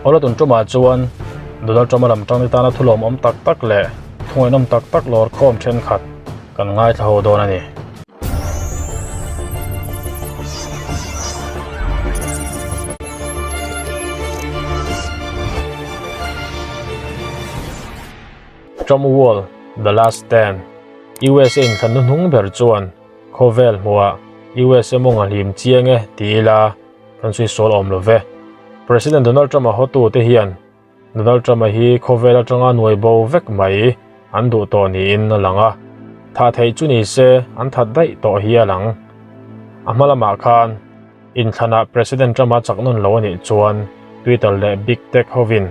Awla tun tumah chuan Donald Trump-a lam tangte tana thulawmawm tak tak leh thungainawm tak tak lawr khawm thenkhat kan ngaithla ho dawn a ni. Trump Wall, The Last Stand, USA inthlan hnuhnung ber chuan khawvel hmuhah USA mawng a hlim chiang e ti ila kan sawi sawl awm lo ve. President Donald Trump-a hawtute hian Donald Trump-a hi khawvel atanga nuai bo vek mai an duh tawh niin a lang a, thah theih chu ni se an that daih tawh hi a lang. A hma lamah khan inthlanah President Trump-a chak nawn lo a nih chuan Twitter leh Big Tech hovin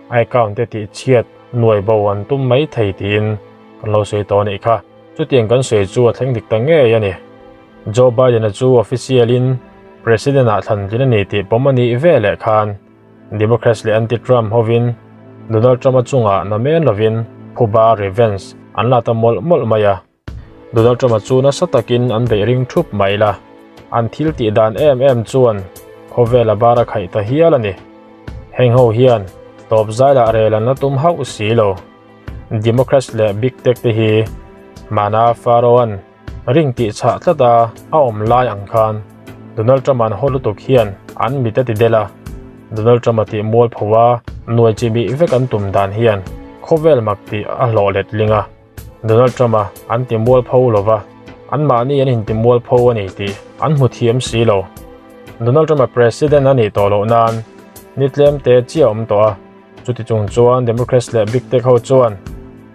a account te tihchhiat nuai bo an tum mai thei tiin kan lo sawi tawh a nih kha. Chutiang kan sawi chu a thleng dik ta ngei a ni. Joe Biden-a chu official-in President-ah thlan tlin a ni tih pawm a nih veleh khan Democrats leh anti-Trump hovin Donald Trump-a chungah namen lovin phuba, revenge, an la ta mawlh mawlh mai a. Donald Trump-a chu nasa takin an beih ring thup mai la. An thil tih dan em em chuan khawvel a bar a khaih ta hial a ni. Heng ho hian tawp zailah rel an la tum hauh si lo. Democrats leh Big Tech te hi hmana Pharaoh-a'n Ring tih chhah tlat a a awm lai ang khan Donald Trump an haw lutuk hian an mit a ti del a, Donald Trump a tih mual pho a nuai chi bih vek an tum dan hian khawvel mak tih a hlawh let ling a, Donald Trump a an ti mual pho lo va, anmahni an inti mual pho a ni tih an hmu thiam si lo. Donald Trump a President a nih tawh loh nan ni tlem te chiah a awm tawh a. Chuti chung chuan Democrats leh Big Tech ho chuan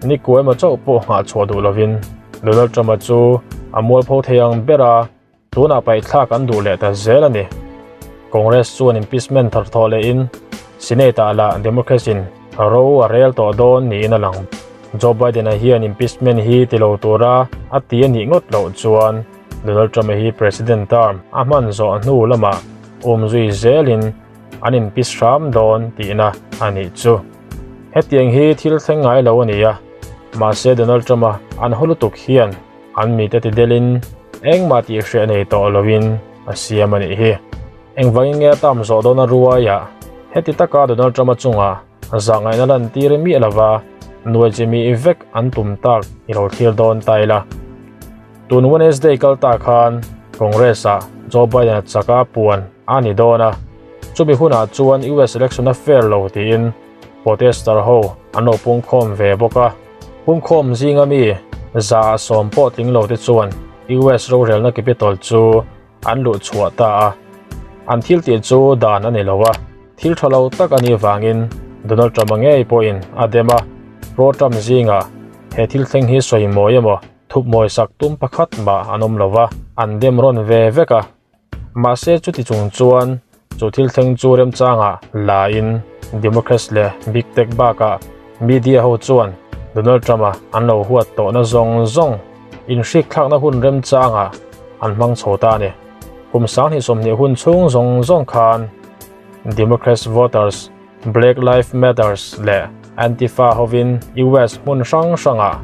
ni kuai emaw chauh pawh nghah chhuah duh lovin Donald Trump-a chu a mualpho thei ang ber a, tunah paihthlak an duh leh ta zel a ni. Congress chuan impeachment thar thawh lehin Senate-ah lah Democrats-in ro a rel tawh dawn niin a lang. Joe Biden-a hian impeachment hi ti lo tura a ti a nih ngawt loh chuan Donald Trump-a hi President term a hman zawh hnu lamah umzui zelin An inpis hram dawn tihna a nih chu. Hetiang hi thil thleng ngai lo a ni a, mahse Donald Trump-a an haw lutuk hian an mite ti delin engmah tih hreh nei tawh loin a siam a nih hi. Engvangin nge a tam zawh dawn a ruaiah heti taka Donald Trump-a chungah zahngaihna lantir miah lova nuai chi mi vek an tum tak i lo thlir dawn ta ila. Tun Wednesday kal ta khan Congress-ah Joe Biden-a chaka puan a ni dawn a, chumi hunah chuan US election a fair lo tiin protester ho an lo pungkhawm ve bawk a. Pungkhawm zinga mi 110 pawh tling lo te chuan US rorelna Capitol chu an luh chhuah ta a, an thil tih chu dan a ni lo a, thil tha lo tak a nih vangin Donald Trump-a ngei pawhin a dem a, pro-Trump zingah he thil thleng hi sawi mawi emaw Thupmawi sak tum pakhat mah an awm lo va, an dem rawn ve vek a. Mahse chuti chung chuan chu thil thleng chu remchangah la in Democrats leh Big Tech bakah media ho chuan Donald Trump-a an lo huat tawhna zawng zawng inhrikthlakna hun remchangah an hmang chho ta a ni. Kum 2020 hun chhung zawng zawng khan Democrats voters Black Life Matters leh Antifa hovin US hmun hrang hrangah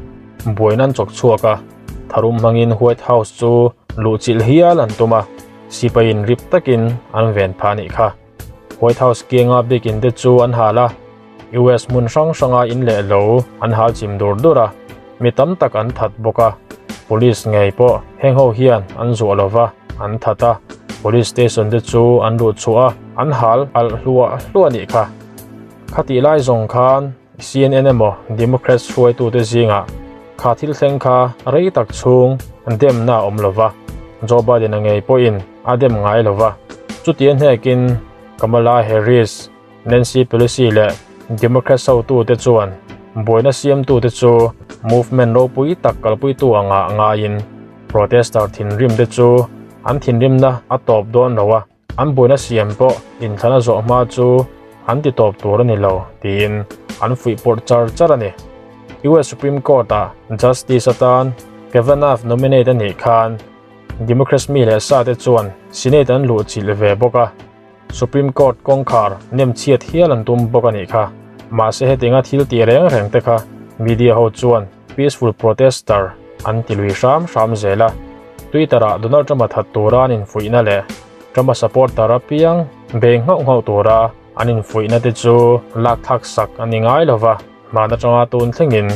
buaina an chawk chhuak a, tharum hmangin White House chu luhchilh hial an tum a, sipaiin rip takin an ven phah a nih kha. White House kianga biakin te chu an hal a, US hmun hrang hranga in leh lo an hal chim dur dur a, mi tam tak an that bawk a, police ngei pawh heng ho hian an zuah lo va, an that a, police station te chu an luh chhuah a, an hal alh hluah hluah a nih kha. Khatih lai zawng khan CNN emaw Democrats hruaitute zingah kha thil thleng kha rei tak chhung demna a awm lo va, Joe Biden-a ngei pawhin a dem ngai lo va, chuti a hnekin Kamala Harris, Nancy Pelosi leh Democrats hotute chuan buaina siamtute chu movement ropui tak kalpuitu anga ngaiin protester thinrimte chu an thinrimna a tawp dawn lo a, an buaina siam pawh inthlana zawh hma chu an ti tawp tur a ni lo tiin an fuihpawrh char char a ni. US Supreme Court-ah Justice atan Kavanaugh nominate a nih khan Democrats mi leh sate chuan Senate an luhchilh ve bawk a. Supreme Court kawngkhar nem chhiat hial an tum bawk a nih kha. Mahse hetinga thil tih reng reng te kha media ho chuan peaceful protester an ti lui hram hram zel a. Twitter ah Donald Trump a that tura an infuihna leh Trump a supporter apiang bei nghauh nghauh tura An infuihna te chu lak thlak sak a ni ngai lo va, hman atanga tun thlengin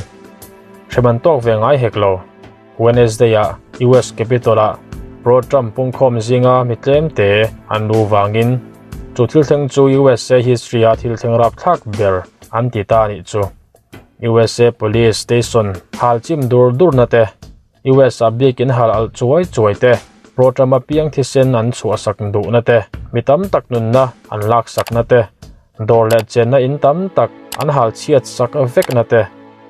hrem an tawk ve ngai hek lo. Wednesday-ah US Capitol-ah pro-Trump pungkhawm zinga mi tlemte an lu vangin chu thil thleng chu USA history-a thil thleng rapthlak ber an ti ta a nih chu. USA Police Station hal chim dur durna te, US-a biakin hal alh chuai chuai te, pro-Trump-a piang thisen an chhuahsak duhna te, mi tam tak nunna an laksakna te, Dawr leh chenna in tam tak an hal chhiat sak vekna te,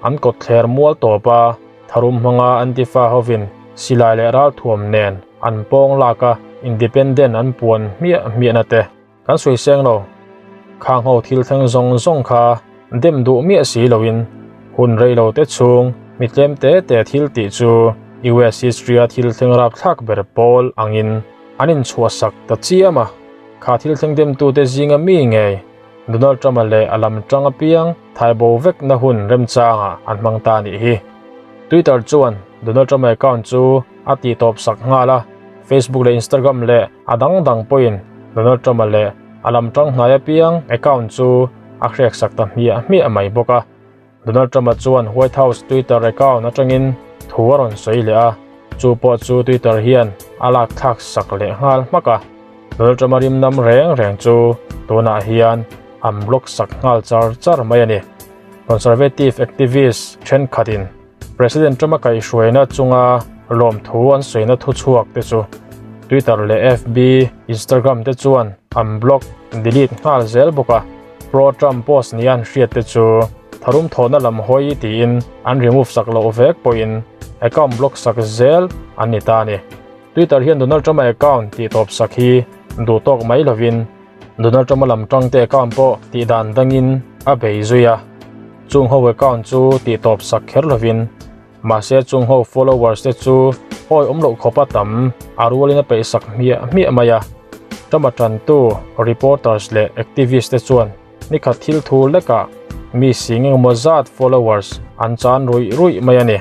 an kawtthler mual tawp a, tharum hmanga Antifa hovin silai leh ralthuam nen an pawng lak a independent an puan hmiah hmiahna te kan sawi seng lo. Khang ho thil thleng zawng zawng kha dem duh miah si loin hun rei lo te chhung mi tlem te te thil tih chu US history a thil thleng rapthlak ber pawl angin an inchhuah sak ta chiam a. Kha thil thleng demtute zinga mi ngei Donald Trump-a leh a lam tang apiang thaibo vekna hun remchangah an hmang ta a nih hi. Twitter chuan Donald Trump-a account chu a tihtawp sak nghal a, Facebook leh Instagram leh a dang dang pawhin Donald Trump-a leh a lam tang hnai apiang account chu a hrek sak ta hmiah hmiah mai bawk a. Donald Trump-a chuan White House Twitter account atangin thu a rawn sawi leh a, chu pawh chu Twitter hian a lak thlak sak leh nghal hmak a. Donald Trump-a rim nam reng reng chu tunah hian an block sak nghal char char mai a ni. Conservative activist thenkhatin President Trump-a kaihhruaina chunga lawmthu an sawina thuchhuak te chu Twitter leh FB, Instagram te chuan an block, delete, nghal zel bawk a. Pro-Trump post nia an hriat te chu tharum thawhna lam hawi tiin an remove sak loh vek pawhin account block sak zel an ni ta a ni. Twitter hian Donald Trump-a account tih tawp sak hi duh tawk mai lovin Donald Trump-a lam tangte account pawh tih dan dangin a bei zui a. Chung ho account chu tih tawp sak kher lovin mahse chung ho followers te chu awi awm loh khawpa tam a rualin a peih sak hmiah hmiah mai a. Trump-a tantu reporters leh activists te chuan nikhat thil thu lekah mi sing engemaw zat followers an chan ruih ruih mai a ni.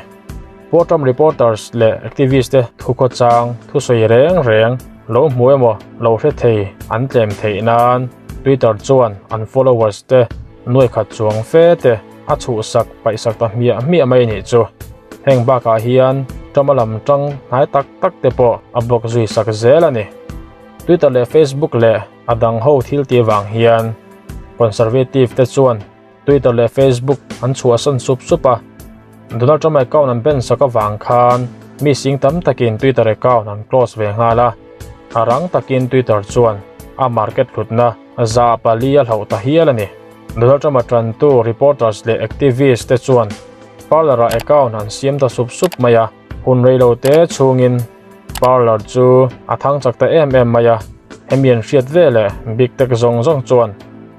Pro-Trump reporters leh activists te thukhawchang thusawi reng reng lo hmu emaw lo hre thei an tlem theih nan Twitter chuan an followers te nuai khat chuang fe te a chhuhsak paihsak ta hmiah hmiah mai a nih chu. Heng bakah hian Trump-a lam tang hnai tak tak te pawh a block zui sak zel a ni. Twitter leh Facebook leh a dang ho thil tih vang hian Conservative te chuan Twitter leh Facebook an chhuahsan sup sup a. Donald Trump account an ban sak avang khan mi sing tam takin Twitter account an close ve nghal a. A rang takin Twitter chuan a market hlutna 4% a hloh ta hial a ni. Donald Trump-a tantu reporters leh activists te chuan Parler-ah account an siam ta sup sup mai a. Hun reilo te chhungin Parler chu a thang chak ta em em mai a, hemi an hriat ve leh Big Tech zawng zawng chuan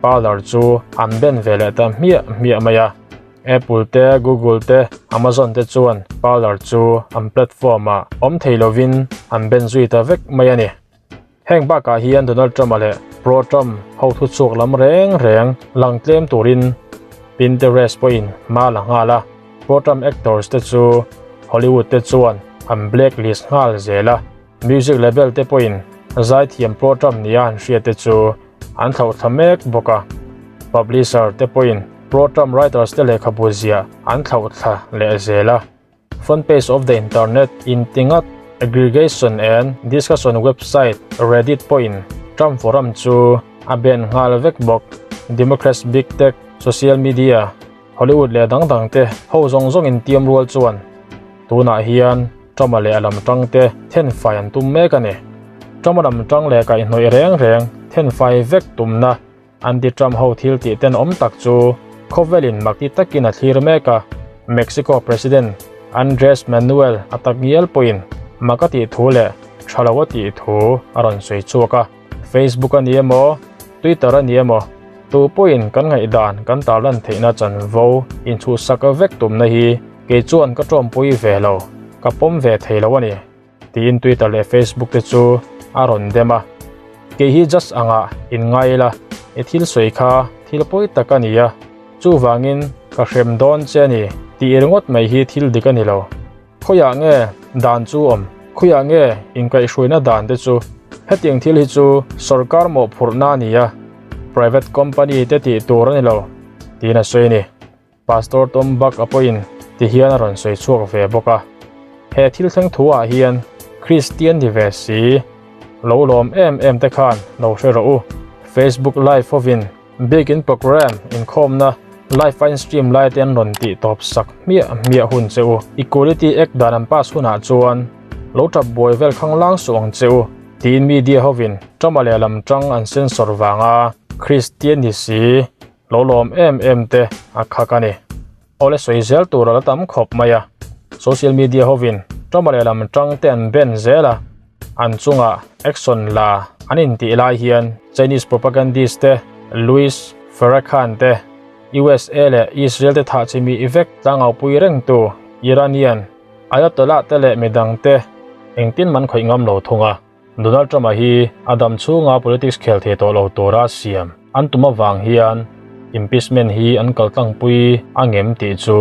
Parler chu an ben ve leh ta hmiah hmiah mai a. Apple te, Google te, Amazon te chuan Parler chu an platform-ah awm thei lovin an ben zui ta vek mai a ni. Heng bakah hian Donald Trump-a leh pro-Trump ho thuchhuak lam reng reng lang tlem turin Pinterest pawhin hma la nghal a, pro-Trump actors te chu Hollywood te chuan an blacklist nghal zel a, music label te pawhin zaithiam pro-Trump nia an hriat te chu an thlauhthla mek bawk a, publisher te pawhin pro-Trump writers te lehkhabu ziah an thlauhthla leh zel a. Front page of the internet in tingat aggregation and discussion website Reddit pawhin Trump forum chu a ban nghal vek bawk. Democrats big tech, social media, Hollywood leh dang dang te ho zawng zawng in tiam rual chuan tunah hian Trump-a leh a lam tang te thenfai an tum mek a ni. Trump-a lam tang leh kaihhnawih reng reng thenfai vek tumna Anti-Trump ho thil tih tenawm tak chu khawvelin makti takin a thlir mek a, Mexico President Andres Manuel a tak ngial pawhin mak a tih thu leh tha lo a tih thu a rawn sawi chhuak a. Facebook a ni emaw, Twitter a ni emaw, tu pawhin kan ngaihdan kan tarlan theihna chanvo inchhuhsak vek tumna hi kei chuan ka tawmpui ve lo, ka pawm ve thei lo a ni. Tiin Twitter leh Facebook te chu a rawn dem a. Kei hi just angah in ngai ila, i thil sawi kha thil pawi tak a ni a, chuvangin ka hrem dawn che a ni tih ringawt mai hi thil dik a ni lo. Khawiah nge dan chu awm? Khawiah nge inkaihhruaina dan te chu? Hetiang thil hi chu sorkar mawhphurhna a ni a. Private company te tih tur a ni lo, tiin a sawi a ni. Pastor Tom Buck a pawhin ti hian a rawn sawi chhuak ve bawk a. He thil thleng thu ah hian Kristian ni ve si lo lawm em em te khan lo hre rawh u. Facebook live hovin biakin program inkhawmna live a in stream lai te an rawn tih tawp sak hmiah hmiah hun che u. Equality Act dan an pass hunah chuan lo tap buai vel khanglang suh ang che u tiin media hovin Trump-a lehlam tang an censor vanga Kristian ni si Lo lawm em em te a khak a ni. Awle sawi zel tur a la tam khawp mai a. Social media hovin Trump-a lehlam tang te an ben zel a, an chungah action la an intih lai hian Chinese propagandist te, Louis Farrakhan te, USA leh Israel te thah chimi i vek tlangaupui rengtu Iranian Ayatollah te leh midang te engtin man khawih ngam lo thung a. Donald Trump-a hi a dam chhunga politics khel thei tawh lo tura siam an tum avang hian impeachment hi an kaltlangpui a ngem tih chu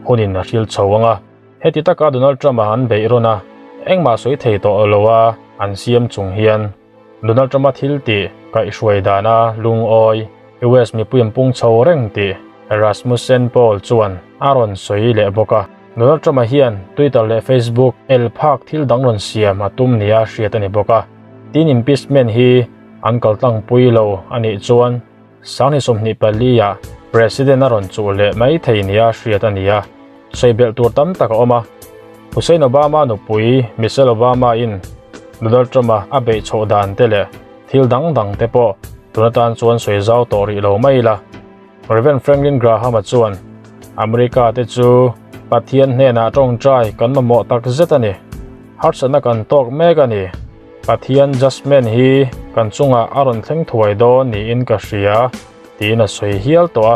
hunin a hril chho ang a. Heti taka Donald Trump-a an beih rawn a, engmah sawi thei tawh loa an siam chung hian Donald Trump-a thil tih kaihhruai dana lungawi US mipui an pung chho reng tih Rasmussen Poll chuan a rawn sawi leh bawk a. Donald Trump-a hian Twitter leh Facebook el phak thil dang rawn siam a tum nia hriat a ni bawk a. Tin impeachment hi an kaltlangpui lo a nih chuan Sanghnih 24 ah President a rawn chuh leh mai thei nia hriat a ni a, sawi belh tur tam tak a awm a. Hussein Obama nupui Michelle Obama-in Donald Trump-a a beih chhoh dan te leh thil dang dang te pawh tun atan chuan sawi zau tawh rih lo mai ila. Rev. Franklin Graham-a chuan, America te chu Pathian hnenah tawngtai kan mamawh tak zet a ni. Harsatna kan tawk mek a ni. Pathian judgement hi kan chungah a rawn thleng thuai dawn niin ka hria, tiin a sawi hial tawh a.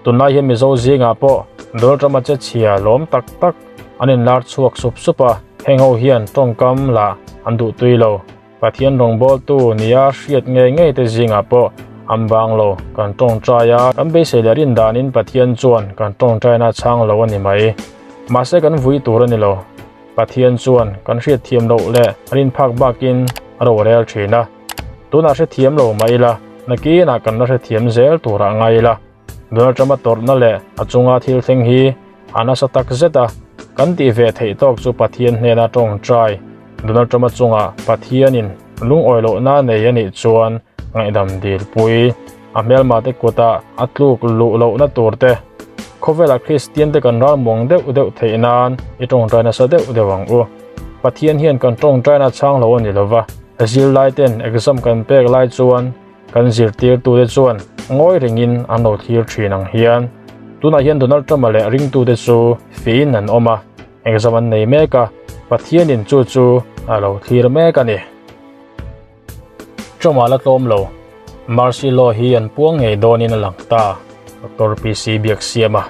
Tunlai hian Mizo zingah pawh Donald Trump-a che chhia lawm tak tak an inlar chhuak sup sup a, heng ho hian tawngkam lah an duhtui lo. Pathian rawngbawltu nia hriat ngei ngei te zingah pawh an bang lo. Kan tawngtai a, kan beisei leh rin danin Pathian chuan kan tawngtaina a chhang lo a ni mai. Mahse kan vui tur a ni lo. Pathian chuan kan hriatthiam loh leh a rinphak bakin a ro a rel thin a. Tunah hrethiam lo mah ila, nakinah kan la hrethiam zel turah ngai ila. Donald Trump-a tawrhna leh a chunga thil thleng hi a nasa tak zet a, kan tih ve theih tawk chu Pathian hnena tawngtai. Donald Trump-a chunga Pathianin lungawi lohna nei a nih chuan ngaihdam dilpui, a hmelmate kuta a tluk luh lohna tur te, khawvela Kristiante kan ralmuang deuh deuh theih nan i tawngtai nasa deuh deuh ang u. Pathian hian kan tawngtaina chhang lo a ni lova, zirlaiten exam kan pek lai chuan Kan zirtirtute chuan ngawi rengin an lo thlir thin ang hian tunah hian Donald Trump-a leh ringtute chu fiin an awm a, exam an nei mek a, Pathianin chu chu a lo thlir mek a ni. Trump-a la tlawm lo, Marcy Law hi an puang ngei dawnin a lang ta, Doctor PC Biaksiama.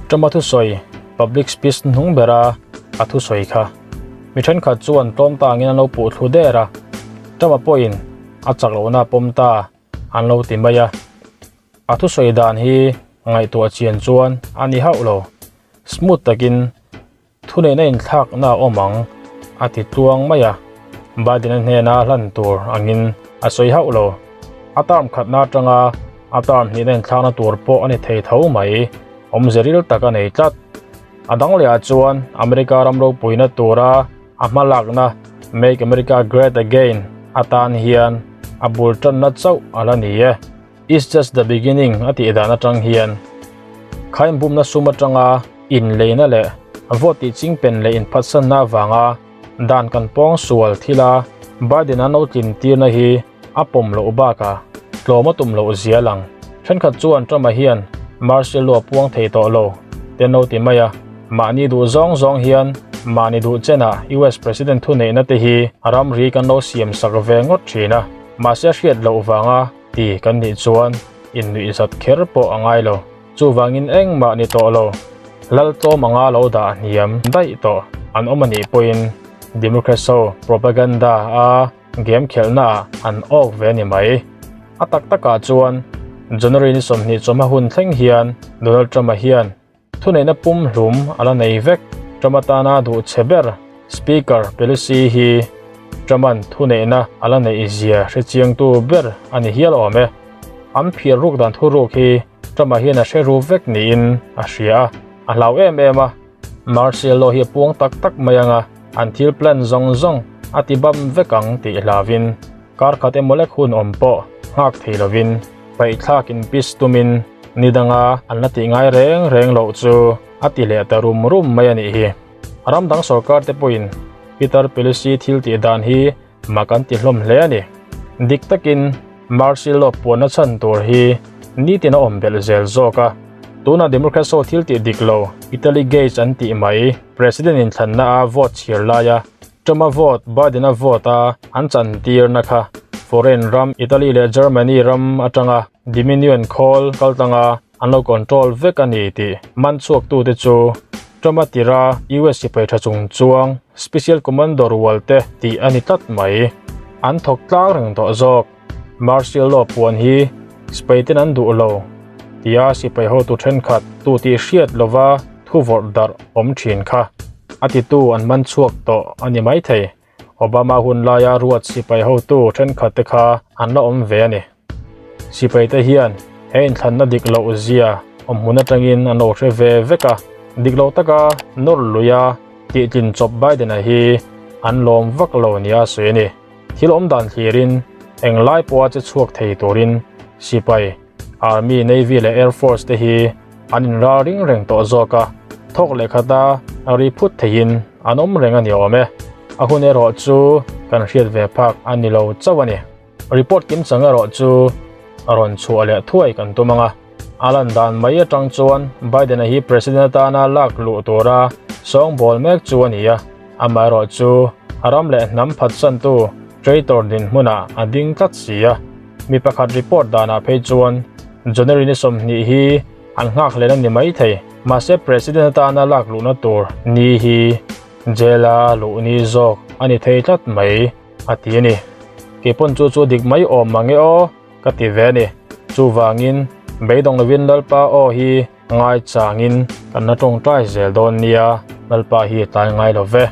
Trump-a thusawi public speech hnung bera a thusawi kha mi thenkhat chuan tlawm ta angin an lo puh thlu der a, Trump-a pawhin a chak lohna a pawm ta an lo ti mai a. A thusawi dan hi ngaihtuah chian chuan a ni hauh lo, smooth takin Thuneihna inthlakna a awm ang, a ti tluang mai a. Biden-a hnena hlan tur angin a sawi hauh lo. A term khatna atanga a term hnihna inthlakna tur pawh a ni thei tho mai, awmze ril tak a nei tlat. A dang lehah chuan America ram ropuina tura a hmalakna Make America Great Again atan hian a bul tanna chauh a la ni e. It's just the beginning a tih dan atang hian khainbumna sum atanga inleina leh vote tih chingpen leh inphatsanna avanga dan kan pawng sual thila Biden a no tlin tirna hi a pawm loh bakah tlawm a tum loh zia lang. Thenkhat chuan Trump-a hian martial law a puang thei tawh lo te no ti mai a, mahni duh zawng zawng hian mahni duh chenah US President thuneihna te hi ramri kan lo siam sak ve ngawt thin a, mahse hriat loh vanga ti kan nih chuan innuihzat kher pawh a ngai lo. Chuvangin engmah ni tawh lo, lal tlawm anga lo dah hniam daih tawh an awm a nih pawhin Democrats ho propaganda a game khelhnaah an awk ve a ni mai. A tak takah chuan January ni 20 chawhma hun thleng hian Donald Trump-a hian. Thuneihna pumhlum a la nei vek. Trump atana duh chhe ber Speaker Pelosi hi Trump-a'n thuneihna a la neih zia hre chiangtu ber a ni hial awm e. An phiar ruk dan thuruk hi Trump-a hian a hre ru vek niin a hria a, a hlau em em a. Martial law hi a puang tak tak mai ang a, an thil plan zawng zawng a ti bam vek ang tih hlauvin kar khat emaw lek hun awm pawh nghak thei lovin paihthlak in pis tumin ni danga an la tih ngai reng reng loh chu a ti leh ta rum rum mai a nih hi. Ram dang sorkar te pawhin Peter Pelosi thil tih dan hi mak an ti hlawm hle a ni. Dik takin Martial law puanna chhan tur hi nitin a awm belh zel zawk a. Tuna Democrats ho thil tih dik lo Italy Gates an tih mai President inthlanna a vote chhir laia Trump-a vote Biden-a vote a an chantirna kha foreign ram Italy leh Germany ram atanga Dominion khawl kaltlanga an lo control vek a ni tih man chhuaktute chu Trump-a tira US sipai tha chung chuang Special Commando rual te tih a ni tlat mai. An thawk tlang reng tawh zawk. Martial law puan hi sipai ten an duh lo tia sipai hotu thenkhat tu tih hriat lova thu vawrh darh awm thin kha a titu an man chhuak tawh a ni maithei. Obama hun laia ruat sipai hotu thenkhat te kha an la awm ve a ni. Sipai te hian he inthlanna dik loh zia awm hmun atangin an lo hre ve vek a, dik lo taka nawr luia tihtlin chawp Biden-a hi an lawm vak lo nia sawi a ni. Thil awm dan thlirin englai pawha che chhuak thei turin sipai, Army, Navy leh Air Force te hi an inral ring reng tawh zawk a, thawk leh khata ri phut theihin an awm reng a ni awm e. A hun erawh chu kan hriat ve phak a ni lo chauh a ni. Report kim chang erawh chu a rawn chhuah leh thuai kan tum ang a, a lan dan mai atang chuan Biden-a hi President atana lak luh tura sawngbawl mek chu a ni a, amaherawh chu a ram leh hnam phatsantu traitor dinhmunah a ding tlat si a. Mi pakhat report danah phei chuan January ni 20 hi an nghak hlen a ni mai thei, mahse President atana lak luhna tur ni hi jail-a luh ni zawk a ni thei tlat mai. A ti a ni. Keipawn chu chu dik mai awm mange aw ka ti ve a ni. Chuvangin beidawng lovin Lalpa aw hi ngaichangin kan la tawngtai zel dawn nia, Lalpa hi a tlai ngai lo ve.